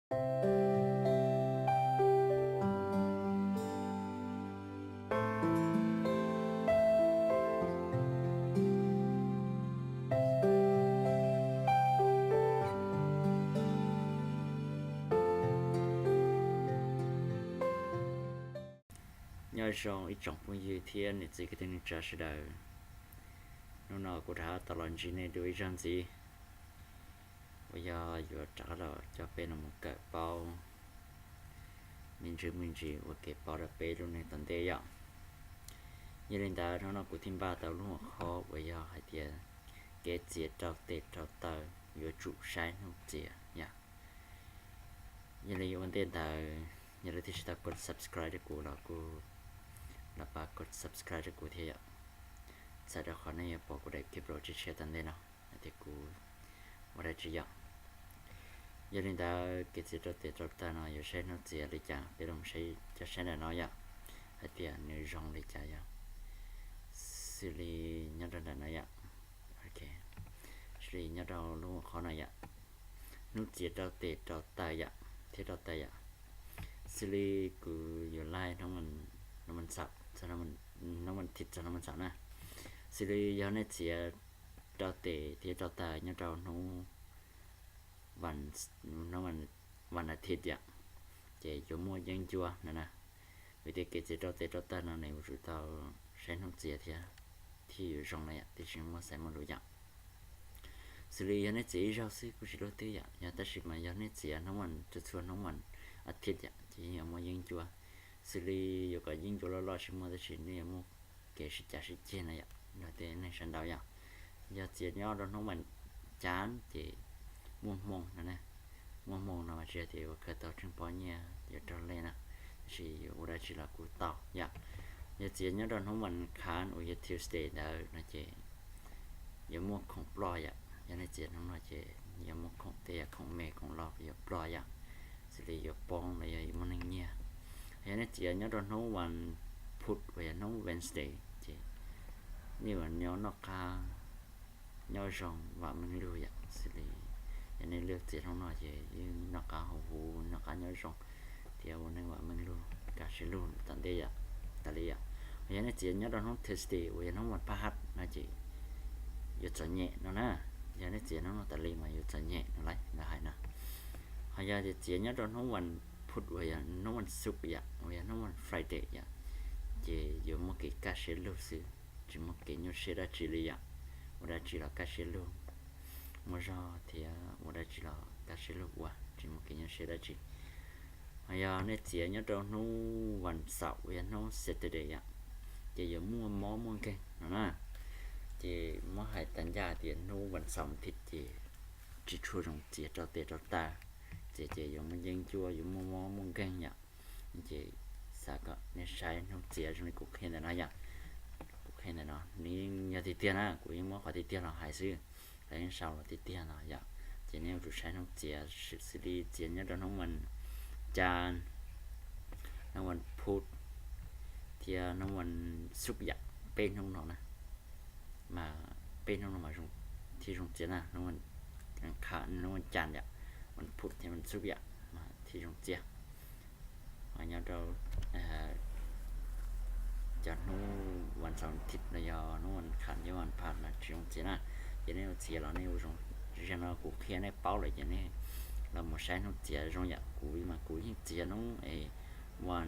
Nyob zoo ib tsoom phooj ywg thiab niam txiv kwv tij neej tsa sawv daws. Hnub no kuv rov qab tau los ntsib nej dua ib zaug ntxiv, uas yog yuav rov qab los coj peb los mus kawm paub me ntsis me ntsis ua kev paub rau peb lub neej tom ntej yom. Yog li ntawd hnub no kuv thiaj npaj tau lub hauv qhov uas yog hais tias kev txiav rau tes rau taw yuav tsum saib hnub txiav yom. Yog li ua ntej ntawd, yog leej twg tsis tau kos subscribe rau kuv los kuj los pab kos subscribe rau kuv thiab yom. Txhawm rau qhov nej yuav pom kuv daim clip tshiab tshiab tom ntej no hais tias kuv ua dab tsi yom. Yog li ntawd kev txiav rau tes rau taw no yuav saib hnub txiav li cas, peb los saib cov saib nram no yom, hais tias nws zoo li cas yom. Xws li nyob rau nram no yom, xws li nyob rau lub qhov no yom, hnub txiav rau tes rau taw yom, thiab rau taw yom. Xws li kuv yuav laij hnub vas xaum, hnub vas thiv txog hnub vas xaum na. Xws li yog nej txiav rau tes thiab rau taw nyob rau hnub vas thiv yom, ces yuav muaj yeeb ncuab no na. Vim tias kev txiav rau tes rau taw no nws yuav tsum tau saib hnub txiav thiab thiaj yuav zoo na yom, thiaj tsis muaj xaiv muaj lus yom. Xws li yog nej txiav ib zaug xwb kuj tsis luaj twg yom, yog tab sis mas yog nej txiav hnub vas, txhua txhua hnub vas thiv yom, ces yeej yuav muaj yeeb ncuab. Xws li yuav kom yeeb ncuab loj loj tsis muaj, tab sis nej yuav muaj kev sib cav sib ceg no yom, nrog tej neeg sawv daws yom. Yog txiav nyob rau hnub vas cas ces muaj hmoo no na, muaj hmoo no mas tsis yog tias yuav khaws tau tsheej pob nyiaj yuav raug lej na, tab sis yuav ua dab tsi los kuj tau yom. Yog txiav nyob rau hnub vas khav uas yog Tuesday ntawd no ces yuav muaj khoom ploj yom. Yog nej txiav hnub no ces yuav muaj khoom tej yam khoom me khoom loj yuav ploj yom, xws li yuav poob los yog yuav muaj neeg nyiag. Yog nej txiav nyob rau hnub vas phuv uas yog hnub Wednesday ces nej yuav nyob noj qab nyob zoo vam meej lug yom. Xws li yog nej leej txiav hnub no ces yeej noj qab haus huv noj qab nyob zoo thiab ua neej vam meej lug kaj siab lug tom ntej yom, tas li yom. Yog nej txiav nyob rau hnub Thursday uas yog hnub vas phaj hab no ces yuav txom nyem no na. Yog nej txiav hnub no tas li mas yuav txom nyem no lauj, lawv hais na. Ho yog tias txiav nyob rau hnub vas phuv uas yog hnub vas xuv yom, uas yog hnub vas Friday yom, ces yuav muaj kev kaj siab lug xwb, tsis muaj kev nyuaj siab dab tsi li yom. Ua dab tsi los kaj siab lug, muaj zog thiab ua dab tsi los kaj siab lug ua, tsis muaj kev nyuaj siab dab tsi. Ho yog nej txiav nyob rau hnub vas xaum uas yog hnub Saturday yom, ces yuav muaj mob muaj nkeeg no na. Ces muab hais tas ncaj tias hnub vas xaum thiv ces tsis tshua zoo txiav rau tes rau taw, txiav ces yuav muaj yeeb ncuab yuav muaj mob muaj nkeeg yom. Ces xav kom nej saib hnub txiav zoo li kuv qhia ntawm no yom. Kuv qhia ntawm no nws yeej yog tiag tiag na, kuv yeej muab qhov tiag tiag los hais xwb, lawv yeej sau los tiag tiag no yom. Ces nej yuav tsum saib hnub txiav, xws li txiav nyob rau hnub vas cas, hnub vas phuv thiab hnub vas xuv yom, peb hnub no na. Mas peb hnub no mas thiaj zoo txiav na, hnub vas cas yom, vas phuv thiab vas xuv yom mas thiaj zoo txiav. Ho nyob rau cov hnub vas xaum thiv los yog hnub vas kham thiab vas phaj no tsis zoo txiav na. Ces nej yuav txiav los nej ua zoo, zaum no kuv qhia nej paub lawm ces nej los mus saib hnub txiav zoo yom. Kuv mas kuv yeej txiav hnub es vas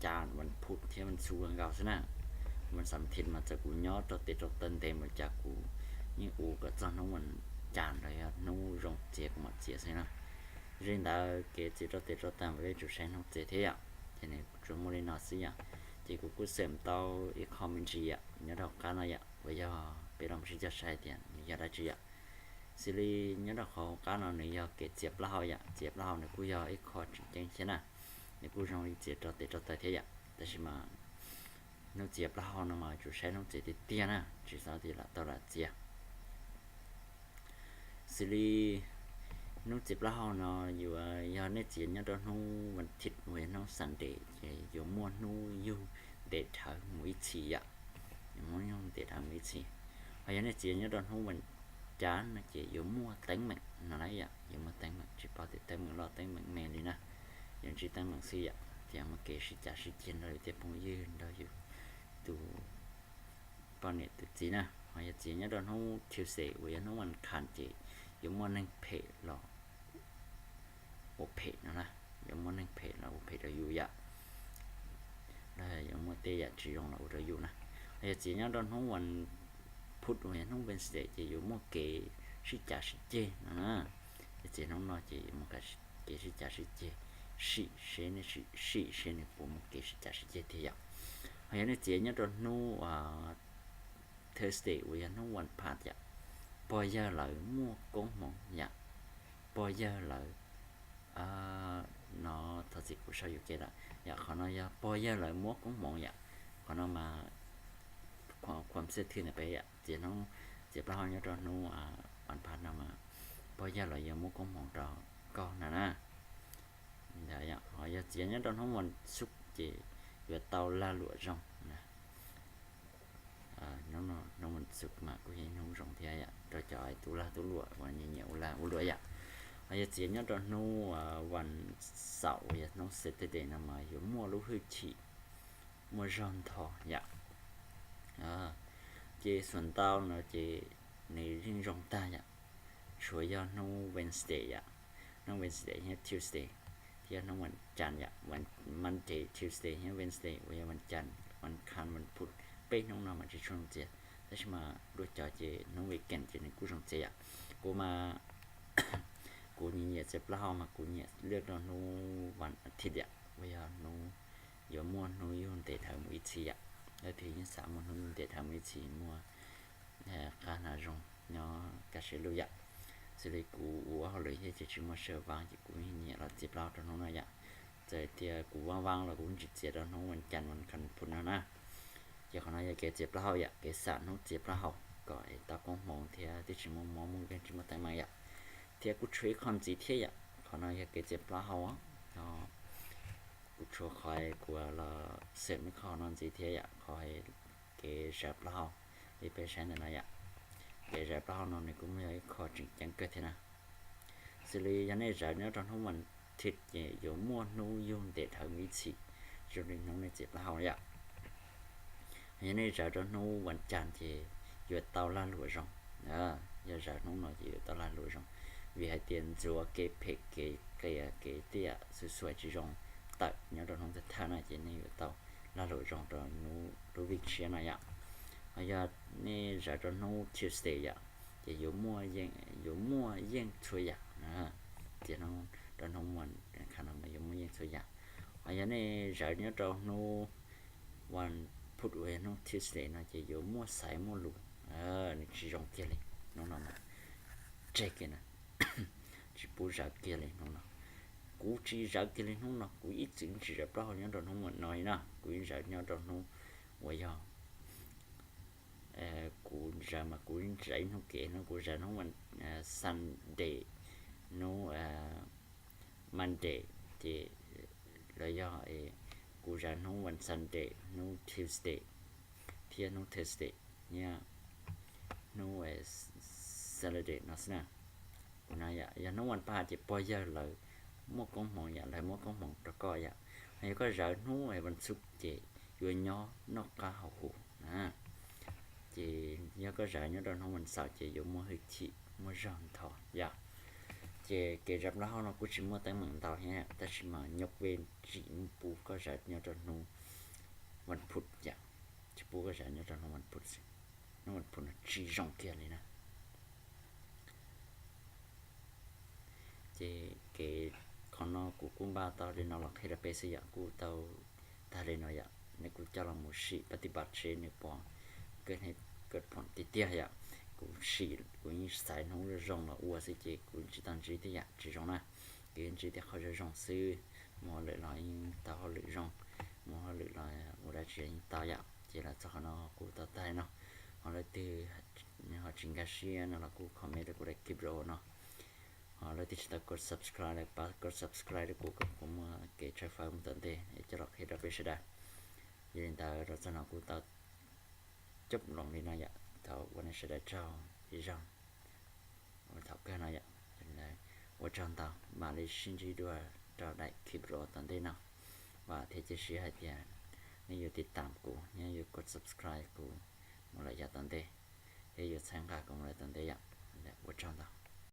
cas, vas phuv thiab vas xuv nkaus xwb na. Vas xaum thiv mas txawm kuv nyob rau tes rau taw ntev npaum cas kuv yeej ua kom txog hnub vas cas los yog hnub zoo txiav kuv mam txiav xwb na. Yog li ntawd kev txiav rau tes rau taw mas peb tsum saib hnub txiav thiab yom. Ces nws tsuas muaj li no xwb yom. Ces kuv kuj xeem tau ib qho me ntsis yom nyob rau hauv qab no yom, uas yog peb los mus sib cog saib tias nws yog dab tsi yom. Xws li nyob rau qhov hauv qab no nws yog kev txiav plaub hau yom, txiav plaub hau nws kuj yog ib qho tseem ceeb thiab na. Nws kuj zoo li txiav rau tes rau taw thiab yom, tab sis mas hnub txiav plaub hau no mas tsum saib hnub txiav tiag tiag na, tsis xav tias lam tau lam txiav. Xws li hnub txiav plaub hau no yuav yog nej txiav nyob rau hnub vas thiv uas yog hnub Sunday ces yuav muaj hnub yug ntes dhawv mus ib txhis yom, yuav muaj yug ntes dhawv mus ib txhis. Ho yog nej txiav nyob rau hnub vas cas no ces yuav muaj teeb meem no na yom, yuav muaj teeb meem, tsis paub tias teeb meem loj teeb meem me li na. Yus ntsib teeb meem xwb yom, ces muaj kev sib cav sib ceg nrog yus tej phooj ywg, nrog yus tus poj niam tus txiv na. Ho yog txiav nyob rau hnub Tuesday uas yog hnub vas khas ces yuav muaj neeg phem los ua phem no na, yuav muaj neeg phem los ua phem rau yus yom, los yuav muaj tej yam tsis zoo los ua rau yus na. Ho yog txiav nyob rau hnub vas phuv uas yog hnub Wednesday ces yuav muaj kev sib cav sib ceg no na. Yog txiav hnub no ces yuav muaj kev sib cav sib ceg, sim seb, sim seb nws puas muaj kev sib cav sib ceg tiag yom. Ho yog nej txiav nyob rau hnub Thursday uas yog hnub vas phas yom, pog yawg lawv muaj koob hmoov yom, pog yawg lawv no, thov txim kuv sau yuam kev lawm yom, qhov no yog pog yawg lawv muab koob hmoov yom. Qhov no mas khuam xeb thwj ntawm peb yom, txiav hnub, txiav plaub hau nyob rau hnub vas phas no mas pog yawg lawv yuav muab koob hmoov rau koj na na. Ho yog txiav nyob rau hnub vas xuv ces yuav tau lag luam zoo na. Hnub vas xuv mas kuj yog ib hnub zoo thiab yom, rau cov tub lag tub luam uas nyiam nyiam ua lag ua luam yom. Ho yog txiav nyob rau hnub vas xaum uas yog hnub Saturday no mas yuav muaj lub hwj chim, muaj zog ntho yom. Ces xuas ntau no ces nws yeej zoo tag yom, tshuav yog hnub Wednesday yom, hnub Wednesday thiab Tuesday, thiab hnub vas cas yom, Monday, Tuesday thiab Wednesday uas yog vas cas, vas khas, vas phuv, peb hnub no mas tsis tshua zoo txiav, tab sis mas dua cov ces hnub weekend ces nws kuj zoo txiav yom. Kuv mas kuv nyiam nyiam txiav plaub hau mas kuv nyiam lwaj rau hnub vas thiv yom, uas yog hnub yuav muaj hnub yug ntes dhawv mus ib txhis yom. Leej twg yeej xav muaj hnub yug ntes dhawv mus ib txhis, muaj qab hnav zoo nyob kaj siab lug yom. Xws li kuv ua hauj lwm thiab ces tsis muaj sij hawm vaj ces kuv nyiam los txiav plaub hau rau hnub no yom. Txawm tias kuv vaj vaj los kuv tsis txiav rau hnub vas cas, vas khas, vas phuv no na. Ces qhov no yog kev txiav plaub hau yom, kev xam hnub txiav plaub hau kom es tau koob hmoov thiab twb tsis muaj mob muaj nkeeg tsis muaj teeb meem yom. Thiab kuj tshuav ib qho ntxiv thiab yom, qhov no yog kev txiav plaub hau, kuv tshuav qhov kuv los xeem ib qho no ntxiv thiab yom, qhov kev zawv plaub hau li peb saib ntawm no yom. Kev zawv plaub hau no nws kuj muaj yog ib qho tseem ceeb kawg thiab na. Xws li yog nej zawv nyob rau hnub vas thiv ces yuav muaj hnub yug ntes dhawv mus ib txhis, zoo li hnub nej txiav plaub hau yom. Yog nej zawv rau hnub vas cas ces yuav tau lag luam zoo. Yog zawv hnub no ces yuav tau lag luam zoo, vim hais tias ntxuav kev phem kev qias kev tiaj xuj xuam tsis zoo tawm nyob rau hnub thawj thawj na ces nej yuav tau lag luam zoo rau lub vij tshiab no yom. Ho yog nej zawv rau hnub Tuesday yom, ces yuav muaj yeej txhua yam. Txiav rau hnub vas khas no mas yuav muaj yeej txhua yam. Ho yog nej zawv nyob rau hnub vas phuv uas yog hnub Tuesday no ces yuav muaj xaiv muaj lus, nws tsis zoo kiag li. Hnub no mas tseg kiag na, tsis pub zawv kiag li hnub no. Kuv tsis zawv kiag li hnub no, kuv ib txwm tsis zawv plaub hau nyob rau hnub vas no li na, kuv yeej zawv nyob rau hnub uas yog kuv zawv mas kuv zawv ib hnub kev no, kuv zawv hnub vas Sunday, hnub Monday, ces los yog kuv zawv hnub vas Sunday, hnub Tuesday, thiab hnub Thursday, thiab hnub Saturday no xwb na. Kuv no yom, yog hnub vas phas ces pog yawg lawv muaj koob hmoov yom, lawv muaj koob hmoov rau koj yom. Ho yog koj zawv hnub vas xuv ces yuav nyob noj qab haus huv na. Ces yog koj zawv nyob rau hnub vas xaum ces yuav muaj hwj chim muaj zog ntho yom. Ces kev zawv plaub hau no kuj tsis muaj teeb meem ntau thiab, tab sis mas nyoj vej tsis pub koj zawv nyob rau hnub vas phuv yom, tsis pub koj zawv nyob rau hnub vas phuv xwb. Hnub vas phuv no tsis zoo kiag li na. Ces kev, qhov no kuv kuj npaj tau li no los qhia rau peb xwb yom, kuj tau tag li no yom. Nej kuj coj los mus sim pab tib pab seb nws puas kaj phoom tiag tiag yom. Kuv sim kuv yeej xaiv hnub zoo los ua xwb ces kuv tsis tau ntsib tej yam tsis zoo na. Kuv yeej ntsib tej qhov zoo zoo xwb, mus hauj lwm los yeej tau hauj lwm zoo, mus hauj lwm los ua dab tsi yeej tau yom. Ces los txog qhov no kuv tau tag li no. Ho leej twg ho tsis nkag siab no los kuj comment rau kuv daim clip no. Ho leej twg tsis tau kov subscribe los pab kov subscribe rau kuv kom kuv muaj kev tshawb fawb mus tom ntej es coj los qhia rau peb sawv daws. Yog li ntawd rau txog no kuv tau coj loo li no yom, thov ua nej sawv daws tsaug ib zaug. Ua thaum kawg no yom, yog li ntawd Ua tsaug ntau, mam li sib ntsib dua rau daim clip rau tom ntej no. Vam thiab cia siab hais tias nej yuav tiv tam kuv, nej yuav kov subscribe kuv mus lawm yav tom ntej, thiab yuav txhawb nqa kuv mus lawm tom ntej yom. Ua tsaug ntau.